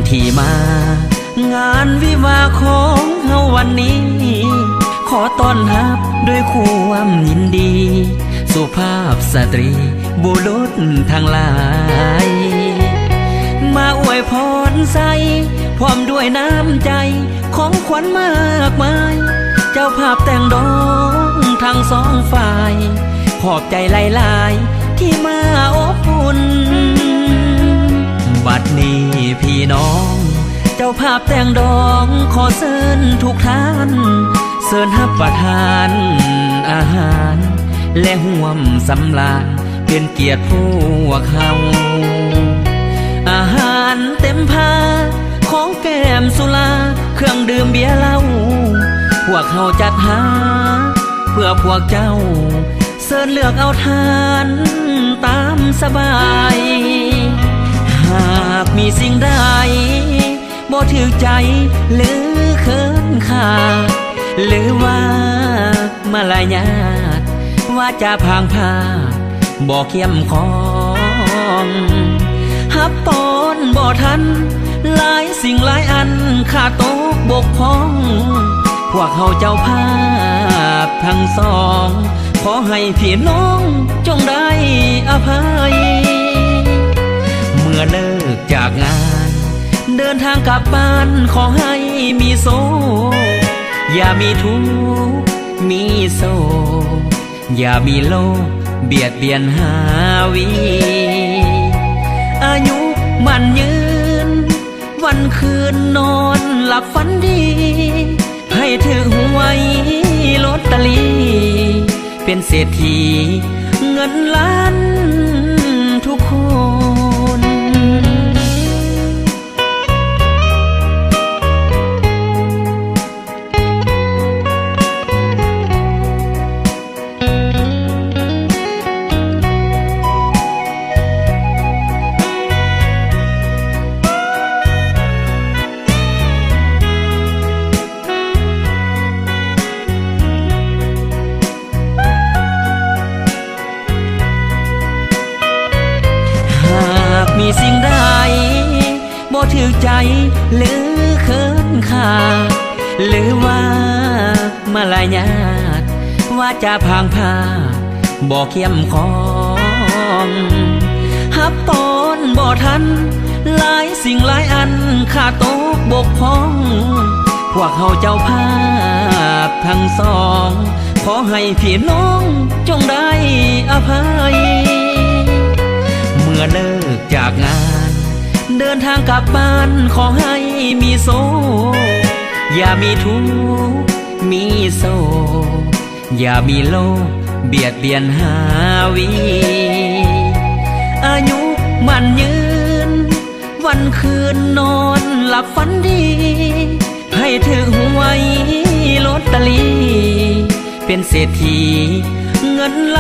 ທີ່ມາງານວິວາຂອງເຮົາວັນນີ້ ຂໍຕ້ອນຮັບດ້ວຍຄວາມຍິນດີ ສຸພາບສະຕຣີບຸລຸດທັງຫຼາຍ ມາອວຍພອນໃສ່ ພ້ອມດ້ວຍນ້ຳໃຈ ຂອງຂວັນມາກມາຍ ເຈົ້າພາບແຕ່ງດອງທັງສອງຝ່າຍ ຂອບໃຈຫຼາຍໆ ທີ່ມາອົບອຸ່ນ ບັດນີ້ພີ່ນ້ອງ ເຈົ້າພາບແຕ່ງດອງ ຂໍເຊີນທຸກທ່ານ ເຊີນຮັບປະທານອາຫານ ແລະຮ່ວມສຳລານ ເປັນກຽດພວກເຮົາ ອາຫານເຕັມພາ ຂອງແກ້ມສຸລາ ເຄື່ອງດື່ມເບຍເຫຼົ້າ ພວກເຮົາຈັດຫາເພື່ອພວກເຈົ້າ ເຊີນເລືອກເອົາທານຕາມສະບາຍ ຫາກມີສິ່ງໃດບໍ່ຖືກໃຈ ຫຼືເຂີນຄ້າ ຫຼືວ່າມາລະຍາດ ວາຈາພາງພາດ ບໍ່ເຂັ້ມຂອງ ຮັບຕ້ອນບໍ່ທັນ ຫຼາຍສິ່ງຫຼາຍອັນຂາດຕົກບົກຜ່ອງ ພວກເຮົາເຈົ້າພາບທັງສອງ ຂໍໃຫ້ພີ່ນ້ອງຈົ່ງໄດ້ອະໄພ ເມື່ອເລີກຈາກງານ ເດີນທາງກັບບ້ານ ຂໍໃຫ້ມີໂຊກ ຢ່າມີທຸກ ມີໂສກ ຢ່າມີໂລກບຽດບຽນຫາວີ ອາຍຸໝັ້ນຍືນ ວັນຄືນນອນຫຼັບຝັນດີ ໃຫ້ຖືກຫວຍລອດຕະລີ ເປັນເສດຖີເງິນລ້ານທຸກຄົນ. ຫາກມີສິ່ງໃດບໍ່ຖືກໃຈ ຫຼືເຂີນຄ້າ ຫຼືວ່າມາລະຍາດ ວາຈາພາງພາດ ບໍ່ເຂັ້ມຂອງ ຮັບຕ້ອນບໍ່ທັນ ຫຼາຍສິ່ງຫຼາຍອັນຂາດຕົກບົກຜ່ອງ ພວກເຮົາເຈົ້າພາບທັງສອງ ຂໍໃຫ້ພີ່ນ້ອງຈົ່ງໄດ້ອະໄພ ເມື່ອເລີກຈາກງານ ເດີນທາງກັບບ້ານ ຂໍໃຫ້ມີໂຊກ ຢ່າມີທຸກ ມີໂສກ ຢ່າມີໂລກບຽດບຽນຫາວີ ອາຍຸໝັ້ນຍືນ ວັນຄືນນອນຫຼັບຝັນດີ ໃຫ້ຖືກຫວຍລອດຕະລີ ເປັນເສດຖີເງິນລ